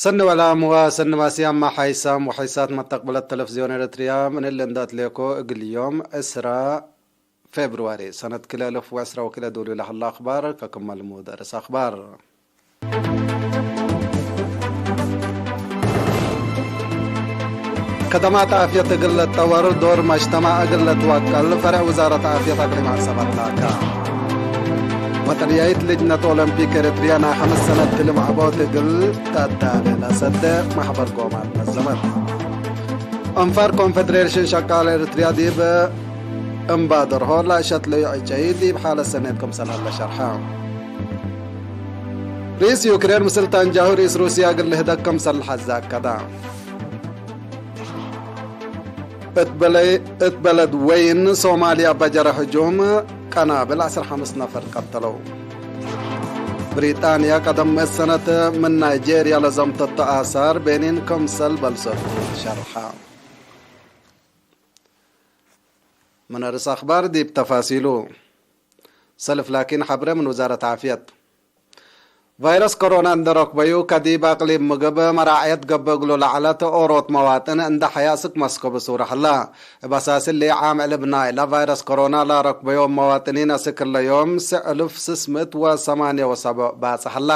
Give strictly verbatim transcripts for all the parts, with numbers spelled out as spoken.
ሰኒ ወላም ወሰኒ ማስያም፣ ሓይሳም ወሓይሳት መተቅብለት ተለፍዝዮን ኤረትርያ፣ ምን እሊ እንደ አትሌኮ እግል ዮም ዕስራ ፌብርዋሪ ሰነት ክልኤ እልፍ ወዕስራ ወክልኤ ዶሉ ለሀለ አክባር፣ ከክመ ልሙድ አርእስ አክባር። ከደማት ዓፍየት እግል ልትጠወር፣ ዶር መጅተማዕ እግል ልትወቀል፣ ፈርዕ ውዛረት ዓፍየት አቅሊም ዐንሰበት ላካ። ወጠንያይት ልጅነት ኦሎምፒክ ኤረትርያ ናይ ሐምስ ሰነት ትልም ዐቦት እግል ተአዳሌ ለሰደ መሕበር ጎማት ነዘመት። አንፋር ኮንፌዴሬሽን ሸቃል ኤረትርያ ዲብ እምባደርሆ ለአሸትለዩ ዕጨይ ዲብ ሓለት ሰኔት ክምሰል ሀለ ሸርሐ። ርኢስ ዩክሬን ምስል ታንጃሁ ርኢስ ሩስያ እግል ልህደግ ክምሰል ለሐዜ አከደ። እት በለ-፣ እት በለድ ወይን ሶማልያ በጀረ ህጁም ቀናብል ዐስር ሐምስ ነፈር ቀተለው። ብሪጣንያ ቀደም ምእት ሰነት ምን ናይጄርያ ለዘምተቶ አሳር ቤኒን ክምሰል በልሰቱ ሸርሐ። ምን አርእስ አክባር ዲብ ተፋሲሉ። ሰልፍ ላኪን ሐብሬ ምን ውዛረት ዓፍየት። ቫይረስ ኮሮና እንደ ረክበዩ፣ ከዲብ አቅሊም ምግብ መራዕየት ገብእ እግሉ ለዐለት ኦሮት መዋጥን እንደ ሐያ አስክ መስከቡ ሱረ ሀላ። እብ አሳስ እሊ፣ ዓም ዕልብ ናይላ ቫይረስ ኮሮና ለረክበዮም መዋጥኒን አስክ እለ ዮም ስዕ እልፍ ስስ ምእት ወሰማንየ ወሰብዕ ባጽሕ ሀላ።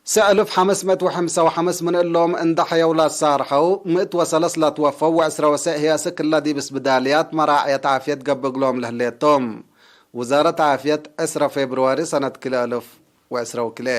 ስዕ እልፍ ሐምስ ምእት ወሐምሳ ወሐምስ ምን እሎም እንደ ሐየው ለአሳርሐው፣ ምእት ወሰለስ ለትወፈው ወዕስረ ወስዕ ህዬ አስክ እለ ዲብ እስብዳልያት መራዕየት ዓፍየት ገብእ እግሎም ለህሌቶም። ውዛረት ዓፍየት ዕስረ ፌብርዋሪ ሰነት ክልኤ እልፍ ወዕስረ ወክልኤ።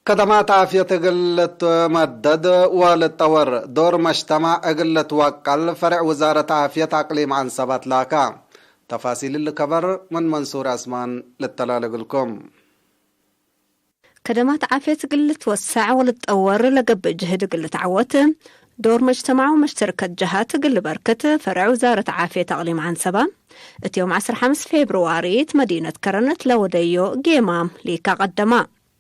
ከደማት ዓፍየት እግል ልትመደድ ወልትጠወር፣ ዶር መጅተማዕ እግል ልትወቀል፣ ፈርዕ ውዛረት ዓፍየት አቅሊም ዐንሰባት ላካ። ተፋሲል እሊ ከበር ምን መንሱር ዐስማን ልተላለ እግልኩም። ከደማት ዓፍየት እግል ልትወሰዕ ወልትጠወር ለገብእ ጅህድ እግል ልትዐወት፣ ዶር መጅተማዕ ወመሽተርከት ጀሃት እግል ልበርክት፣ ፈርዕ ውዛረት ዓፍየት አቅሊም ዐንሰባ፣ እት ዮም ዐስር ሐምስ ፌብርዋሪ እት መዲነት ከረን እት ለወደዮ ጌማም ሊካ ቀደማ።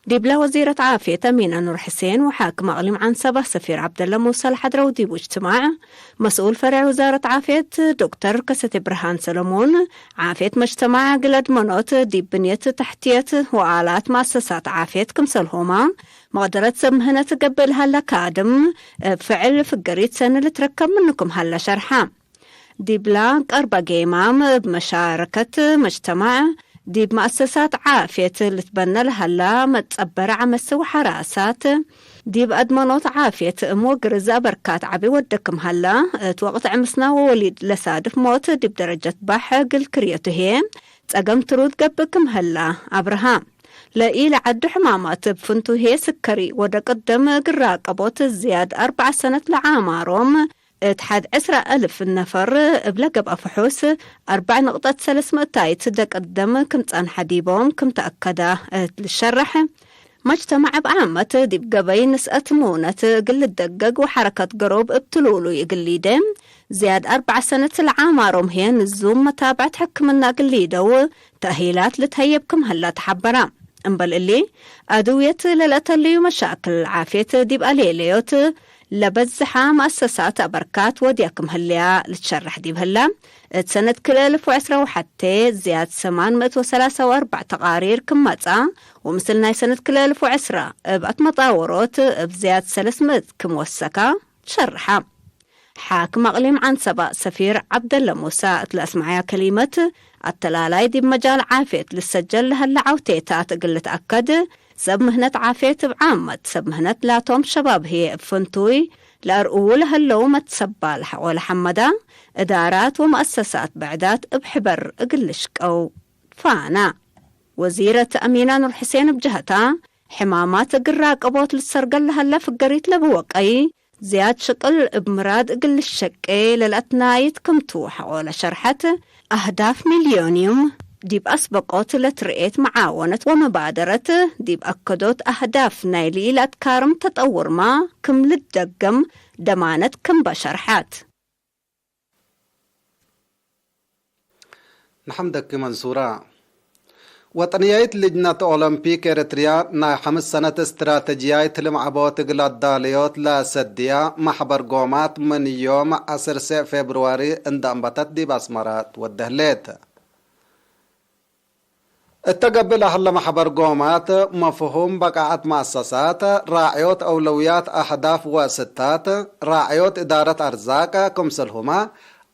ዲብለ ወዚረት ዓፍየት አሚነ ኑር ሕሴን ወሓክም አቅሊም ዐንሰባ ሰፊር ዐብደለ ሙሰ ለሐድረው ዲቡ እጅትማዕ፣ መስኡል ፈርዕ ውዛረት ዓፍየት ዶክተር ከሰቴ ብርሃን ሰለሞን፣ ዓፍየት መጅተማዕ እግል አድመኖት ዲብ ብንየት ተሕትየት ወአላት መአሰሳት ዓፍየት ክምሰልሁመ፣ መቅደረት ሰብ ምህነት ገብእ ለሀለ ካድም እብ ፍዕል ፍገሪት ሰኒ ልትረከብ ምንኩም ሀለ ሸርሐ። ዲብላ ቀርበ ጌማም፣ እብ መሻረከት መጅተማዕ፣ ዲብ መአሰሳት ዓፍየት ልትበነ ለሀላ መትጸበረ ዐመስ ወሐራሳት፣ ዲብ አድመኖት ዓፍየት እም ወግርዝ አበርካት ዐቢ ወደ ክም ሀላ፣ እት ወቅት ዕምስና ወወሊድ ለሳድፍ ሞት ዲብ ደረጀት ባሕ እግል ክርየቱ ህዬ ጸገም ትሩድ ገብእ ክም ሀላ አብርሃ። ለኢለዐዱ ሕማማት እብ ፍንቱ ህዬ ስከሪ ወደ ቅደም እግል ራቀቦት ዝያድ አርበዕ ሰነት ለዓማሮም፣ እት ሐድ ዕስራ አልፍ ነፈር እብለ ገብአ ፍሑስ፣ አርበዕ ንቅጠት ሰለስ ምእታይት ደቀደም ክም ጸንሐ ዲቦም ክም ተአከደ እት ልሸረሕ፣ መጅተማዕ እብ ዓመት ዲብ ገበይ ንስአት ምውነት እግል ልደገግ ወሐረከት ገሮብ እብ ትሉሉይ እግል ሊዴ፣ ዝያድ አርበዕ ሰነት ለዓማሮም ህዬ ንዙም መታብዐት ሕክምና እግል ሊደው ተእሂላት ልትሀየብ ክም ሀላ ተሐበረ። እምበል እሊ፣ አድውየት ለልአተልዩ መሻክል ዓፍየት ዲብ አሌለዮት ለበዝሐ መአሰሳት አበርካት ወድያ ክም ህልያ ልትሸረሕ ዲብ ህለ፣ እት ሰነት ክልኤ እልፍ ወዕስራ ወሐቴ ዝያድ ሰማን ምእት ወሰላሳ ወአርበዕ ተቃሪር ክም መጽአ፣ ወምስል ናይ ሰነት ክልኤ እልፍ ወዕስራ እብ አትመጣወሮት እብ ዝያድ ሰለስ ምእት ክም ወሰካ ትሸርሐ። ሓክም አቅሊም ዐንሰባ ሰፊር ዐብደለ ሙሰ እት ለአስመዐያ ከሊመት፣ አተላላይ ዲብ መጃል ዓፍየት ልሰጀል ለሀለ ዐውቴታት እግል ልትአከድ፣ ሰብ ምህነት ዓፍየት እብ ዓመት፣ ሰብ ምህነት ላቶም ሸባብ ህዬ እብ ፍንቱይ ለአርኡዉ ለሀለው መትሰባል ሐቆ ለሐመዳ፣ እዳራት ወመአሰሳት ብዕዳት እብ ሕበር እግል ልሽቀው ፋና። ወዚረት አሚና ኑር ሕሴን እብ ጀሀታ፣ ሕማማት እግል ራቀቦት ልትሰርገል ለሀለ ፍገሪት ለብወቀይ፣ ዝያድ ሽቅል እብ ምራድ እግል ልሸቄ ለልአትናይት ክምቱ ሐቆለ ሸርሐት፣ አህዳፍ ሚልዮኒዩም ዲብ አስበቆት ለትርኤት መዓወነት ወመባደረት፣ ዲብ አከዶት አህዳፍ ናይ ለኢለአትካርም ተጠውርመ ክም ልትደገም ደማነት ክምበ ሸርሐት። ነሐምደኪ መንሱራ። ወጠንያይት ልጅነት ኦሎምፒክ ኤረትርያ ናይ ሐምስ ሰነት እስትራተጅያይት ልምዓቦት እግል አዳለዮት ለሰድያ መሕበር ጎማት ምን ዮም ዐስር ሰዕ ፌብርዋሪ እንደ አንበተት ዲብ አስመረ ትወዴ ህሌት። እተ ገብእ ለሀለ መሕበር ጎማት መፍሁም በቃዐት መአሰሳት፣ ራዕዮት አውለውያት አህዳፍ ወስታት፣ ራዕዮት እዳረት አርዛቅ ክምስልሁመ፣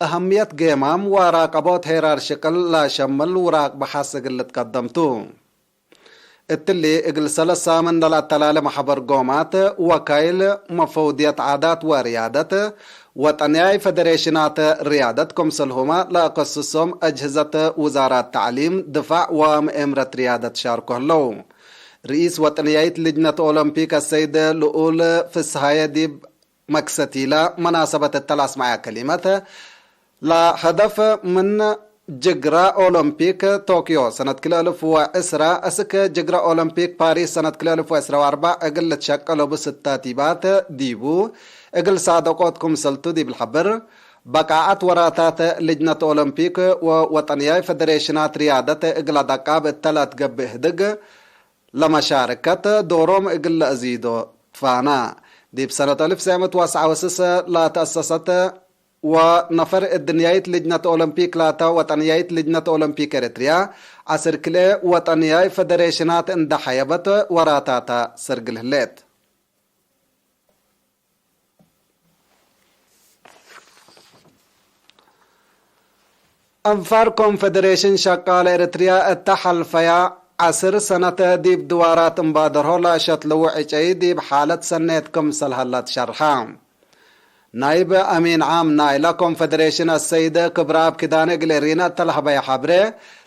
አሀምየት ጌማም ወራቀቦት ሄራር ሽቅል ለሸምል ውራቅ በሐስ እግል ልትቀደም ቱ። እትሊ እግል ሰለስ ሳምን ለለአተላሌ መሕበር ጎማት ወካይል መፈውድየት ዓዳት ወርያደት ወጠንያይ ፈደሬሽናት ርያደት ክምስልሁመ ለአከስሶም አጅህዘት ውዛራት ተዕሊም፣ ድፋዕ ወምኤምረት ርያደት ሻርኮ ህለው። ርኢስ ወጠንያይት ልጅነት ኦሎምፒክ አሰይድ ልኡል ፍስሃየ ዲብ መክሰቲለ መናሰበት እተ ለአስመዐ ከሊመት፣ ለሀደፍ ምን ጅግረ ኦሎምፒክ ቶክዮ ሰነት ክልኤ አልፍ ወዕስራ እስክ ጅግረ ኦሎምፒክ ፓሪስ ሰነት ክልኤ አልፍ ወዕስራ ወአርበዕ እግል ልትሸቀ ለቡ ስታቲባት ዲቡ እግል ሳደቆት ክምሰልቱ ዲብ ልሐብር፣ በቃዐት ወራታት ልጅነት ኦሎምፒክ ወወጠንያይ ፈደሬሽናት ርያደት እግል አደቃብ እተ ለትገብእ ህድግ ለመሻርከት ዶሮም እግል ለአዚዶ ትፋና። ዲብ ሰነት አልፍ ሰዕ ምእት ወሰዓ ወስስ ለተአሰሰት ወነፈር እድንያይት ልጅነት ኦሎምፒክ ላተ ወጠንያይት ልጅነት ኦሎምፒክ ኤረትርያ፣ ዐስር ክልኤ ወጠንያይ ፈደሬሽናት እንደ ሐየበት ወራታታ ሰርግል ህሌት። አንፋር ኮንፌደሬሽን ሸቃለ ኤረትርያ እተ ሐልፈያ ዐስር ሰነት ዲብ ድዋራት እምባደርሆ ለአሸትልዉ ዕጨይ ዲብ ሓለት ሰኔት ክምሰል ሀላ ትሸርሐ። ናይብ አሚን ዓም ናይለ ኮንፌደሬሽን አሰይድ ክብረአብ ኪዳነ እግል ኤሪና እተ ለሀበየ ሐብሬ፣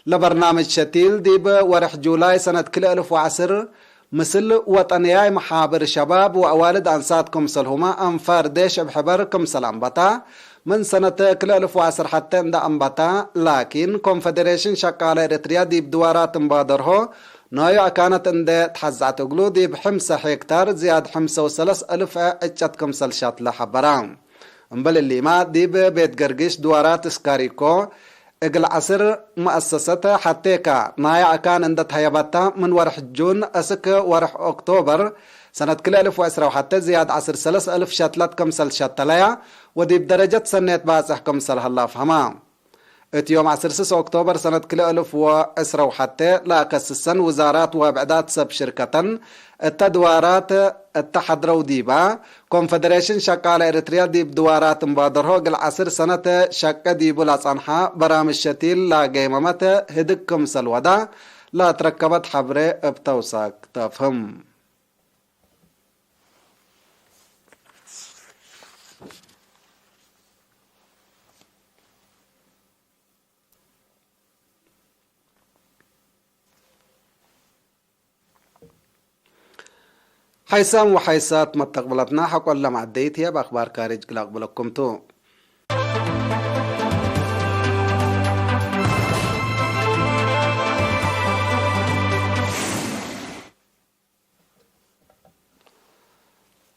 ለበርናምጅ ሸቲል ዲብ ወርሕ ጁላይ ሰነት ክልኤ አልፍ ወዐስር ምስል ወጠንያይ መሓብር ሸባብ ወአዋልድ አንሳት ክምሰልሁመ አንፋር ዴሽ እብ ሕበር ክምሰል አንበታ፣ ምን ሰነት ክልኤ አልፍ ወዐስር ሐቴ እንደ አንበታ፣ ላኪን ኮንፌደሬሽን ሸቃለ ኤረትርያ ዲብ ድዋራት እምባደርሆ ናዩ አካነት እንደ ተሐዘዐት እግሉ፣ ዲብ ሕምሰ ሄክታር ዝያድ ሕምሰ ወሰለስ አልፍ ዕጨት ክምሰል ሸትለ ሐበራ። እምበል እሊማ፣ ዲብ ቤት ገርግሽ ድዋራት እስካሪኮ እግል ዐስር መአሰሰት ሐቴካ ናየ አካን እንደ ተሀየበታ፣ ምን ወርሕ ጁን እስክ ወርሕ ኦክቶበር ሰነት ክልኤ አልፍ ወዕስራ ወሐቴ ዝያድ ዐስር ሰለስ አልፍ ሸትለት ክምሰል ሸተለያ ወዲብ ደረጀት ሰኔት ባጽሕ ክምሰል ሀላ አፍሀማ። እት ዮም ዐስር ስስ ኦክቶበር ሰነት ክልኤ አልፍ ወዕስራ ወሐቴ ለአከስሰን ውዛራት ወብዕዳት ሰብ ሽርከተን እተ ድዋራት እተ ሐድረው ዲባ፣ ኮንፌደሬሽን ሸቃለ ኤረትርያ ዲብ ድዋራት እምባደርሆ እግል ዐስር ሰነት ሸቄ ዲቡ ለጸንሐ በራምጅ ሸቲል ለጌመመት ህድግ ክምሰል ወዳ ለአትረከበት ሐብሬ እብ ተውሳክ ተፍህም። ሐይሳም ወሐይሳት መተቅብለትና ሐቆለ መዐደይት ህዬ እብ አክባር ካርጅ እግል አቅብለኩም ቱ።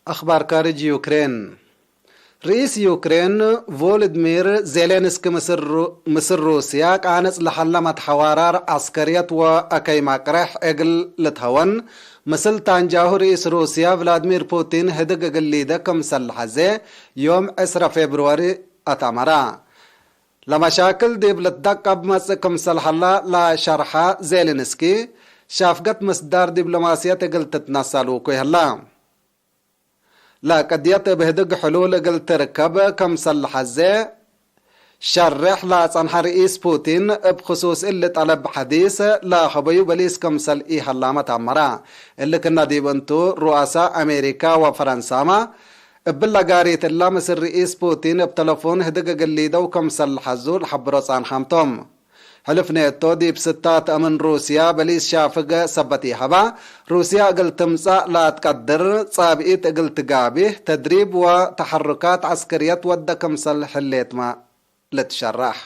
አኽባር ካርጅ ዩክሬን። ርኢስ ዩክሬን ቮሎድሚር ዜሌንስኪ ምስል ሩ-፣ ምስል ሩስያ ቃንጽ ለሀለ መትሐዋራር ዐስከርየት ወአከይ መቅረሕ እግል ልትሀወን፣ ምስል ታንጃሁ ርኢስ ሩስያ ቭላድሚር ፑቲን ህድግ እግል ሊደ ክምሰል ለሐዜ ዮም ዕስረ ፌብርዋሪ አትአመረ። ለመሻክል ዲብ ልትደቀብ መጽእ ክምሰል ሀላ ለሸርሐ ዜሌንስኪ፣ ሻፍገት ምስዳር ዲብሎማስየት እግል ትትነሰል ውኩይ ሀላ። ለቅድየት እብ ህድግ ሕሉል እግል ትርከብ ክምሰል ለሐዜ ሸሬሕ ለጸንሐ ርኢስ ፑቲን፣ እብ ክሱስ እሊ ጠለብ ሐዲስ ለሀበዩ በሊስ ክምሰል ኢሀላመ ተአመረ። እሊ ክነ ዲብ እንቱ፣ ሩአሳ አሜሪካ ወፈረንሳመ እብለ ጋሪት እላ ምስል ርኢስ ፑቲን እብ ተለፎን ህድግ እግል ሊደው ክምሰል ለሐዙ ለሐብሮ ጻንሐም ቶም። ሕልፍ ኔቶ ዲብ ስታት አምን ሩስያ በሊስ ሻፍግ ሰበት ኢሀባ፣ ሩስያ እግል ትምጸእ ለአትቀድር ጻብኢት እግል ትጋቢህ፣ ተድሪብ ወተሐሩካት ዐስከርየት ወደ ክምሰል ህሌትመ ልትሸራሕ።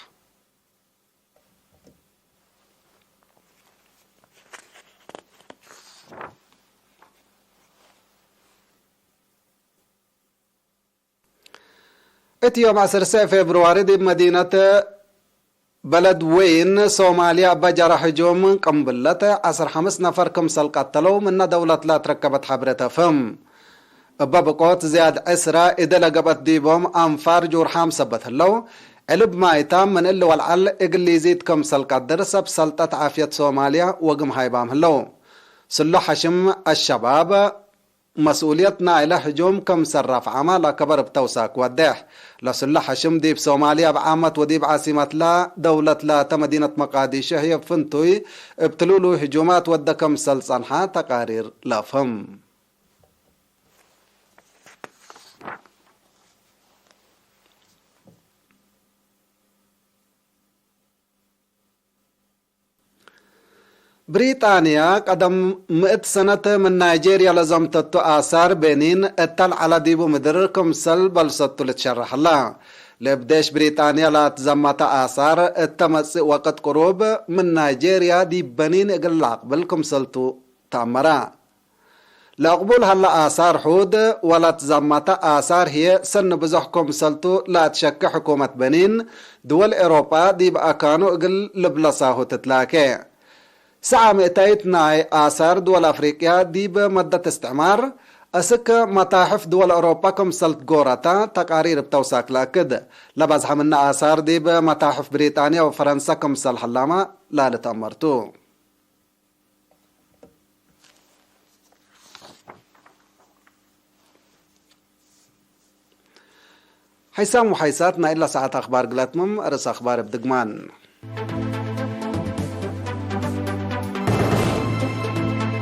እት ዮም ዐስር ሰዕ ፌብርዋሪ ዲብ መዲነት በለድ ወይን ሶማልያ እበ ጀረ ህጁም ቅንብለት ዐስር ሐምስ ነፈር ክምሰል ቀተለው ምነ ደውለት ለትረከበት ሐብሬ ተፍህም። እበ ብቆት ዝያድ ዕስረ እደ ለገብአት ዲቦም አንፋር ጁርሓም ሰበት ህለው። ዕልብ ማይታም ምን እሊ ወልዓል እግል ሊዚድ ክምሰል ቀድር ሰብ ሰልጠት ዓፍየት ሶማልያ ወግም ሃይባም ህለው። ስሎ ሐሽም አሸባብ መስኡልየት ናይለ ህጁም ክምሰል ረፍዓመ ለከበር እብ ተውሳክ ወዴሕ። ለስሎ ሐሽም ዲብ ሶማልያ እብ ዓመት ወዲብ ዓሲመትለ ደውለት ላተ መዲነት መቃዲሾ ህዬ ፍንቱይ እብ ትሉሉ ህጁማት ወደ ክምሰል ጸንሐ ተቃሪር ለአፍህም። ብሪጣንያ ቀደም ምእት ሰነት ምን ናይጄርያ ለዘምተቱ አሳር ቤኒን እተ ለዐለ ዲቡ ምድር ክምሰል በልሰቱ ልትሸረሕ ህለ። ለእብ ዴሽ ብሪጣንያ ለትዘመተ አሳር እተ መጽእ ወቅት ቅሩብ ምን ናይጄርያ ዲብ በኒን እግል ለአቅብል ክምሰልቱ ተአመረ። ለአቅቡል ሀለ አሳር ሑድ ወለትዘመተ አሳር ህዬ ሰኒ ብዞሕ ክምሰልቱ ለአትሸኬ ሕኩመት በኒን፣ ድወል ኤሮጳ ዲብ አካኑ እግል ልብለሳሁ ትትላኬ። ሰዓ ምእታይት ናይ አሳር ድወል አፍሪቅያ ዲብ መደት እስትዕማር፣ አስክ መታሕፍ ድወል ኤሮጳ ክምሰል ትጎረተ ተቃሪር እብ ተውሳክ ለአክድ። ለበዝሐ ምነ አሳር ዲብ መታሕፍ ብሪጣንያ ወፈረንሰ ክምሰል ሀላመ ላልትአመርቱ። ሐይሳም ወሐይሳት ናይ እለ ሰዓት አኽባር እግል አትምም፣ ርእስ አኽባር እብ ድግማን።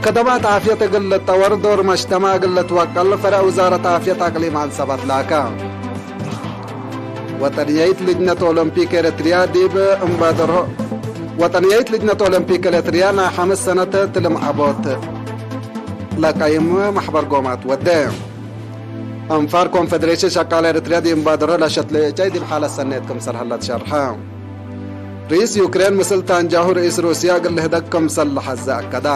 ከደማት ዓፍየት እግል ልጠወር ዶር መጅተማዕ እግል ልትወቀል ፈረዕ ውዛረት ዓፍየት አቅሊም አንሰብ አትላከ። ወጠንየይት ልጅነት ኦሎምፒክ ኤረትርያ ዲብ እምባደሮ፣ ወጠንየይት ልጅነት ኦሎምፒክ ኤረትርያ ናይ ሐምስ ሰነት ትልም ዐቦት ለቀይም መሕበር ጎማት ወደ። አንፋር ኮንፌዴሬሽን ሸቃለ ኤረትርያ ዲብ እምባደሮ ለሸትለዩ እጨይ ዲብ ሓለት ሰኔት ክምሰል ሀለ ትሸርሐ። ርኢስ ዩክሬን ምስል ታንጃሁ ርኢስ ሩስያ እግል ልህደግ ክምሰል ለሐዘ አከደ።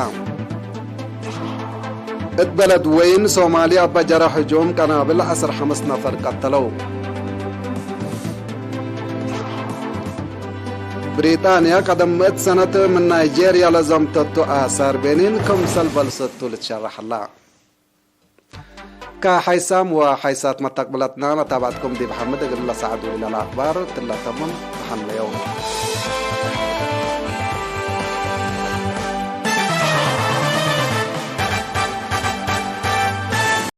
እት በለድ ወይን ሶማልያ እበ ጀረ ህጁም ቀናብል ዐስር ሐምስ ነፈር ቀተለው። ብሪጣንያ ቀደም ምእት ሰነት ምን ናይጄርያ ለዘምተቱ አሳር ቤኒን ክምሰል በልሰቱ ልትሸረሕ ሀላ። ከሐይሳም ወሐይሳት መተቅብለትና መታባዕትኩም ዲብ ሐምድ እግል ለሰዓዱ ለለአክባር ትለተምም ተሐለየው።